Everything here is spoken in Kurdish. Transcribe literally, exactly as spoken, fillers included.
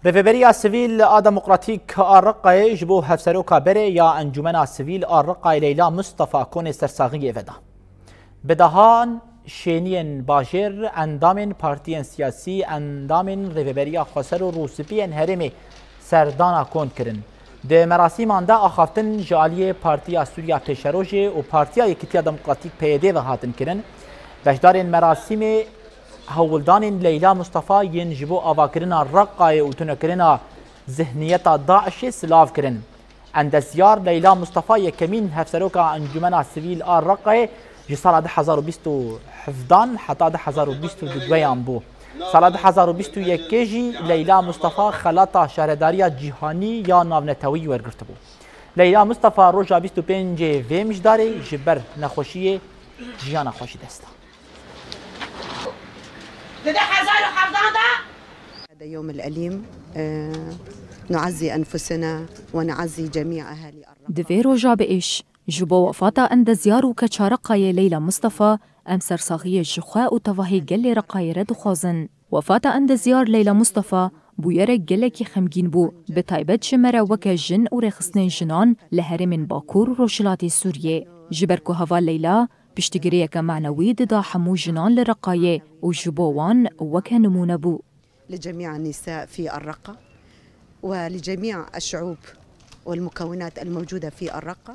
Rêveberiya Sivîl a Demokratîk a Reqayê ji bo Hevseroka Berê ya Encûmena Sivîl a Reqayê Leyla Mustafa konê sersaxiyê veda. Bi dehan şêniyên bajêr, endamên partiyên siyasî, endamên Rêveberiya Xweser û Rûspiyên herêmê serdana kon kirin. Di merasîman de axaftin ji aliyê Partiya Sûriya Pêşerojê û Partiya Yekîtiya Demokratîk P Y D ve hatin kirin. Beşdarên merasîmê hewldanên Leyla Mustafa yên ji bo avakirina Reqayê û tunekirina zihniyeta DAIŞê silav kirin. Endezyar Leyla Mustafa yekemîn hevseroka Encûmena Sivîl a Reqayê ji sala du hezar û bîst û hevdan heta du hezar û bîst û duduyan bû. Sala du hezar û bîst û yekê jî Leyla Mustafa xelata şaredariya cîhanî ya navneteweyî wergirtibû. Leyla Mustafa roja bîst û pêncê vê mijdarê ji ber nexweşiyê jiyana xwe ji dest da. Di du hezar û hevdan de هذا يوم الأليم، آه، نعزي أنفسنا ونعزي جميع أهالي الرقة. Di vê roja bi êş, ji bo wefata endezyar û keça Reqayê Leyla Mustafa, em sersaxiyê ji xwe û tevahî gelê Reqayê re dixwazin. Wefata endezyar Leyla Mustafa bûyerek gelekî xemgîn bû, bi taybet ji me re weke jin û rêxistinên jinan li herêmên Bakur û Rojhilatê Sûriyê. Ji ber ku heval Leyla piştgiriyeke manewî dida hemû jinan li Reqayê û ji bo wan weke nimûne bû. لجميع النساء في الرقة ولجميع الشعوب والمكونات الموجودة في الرقة.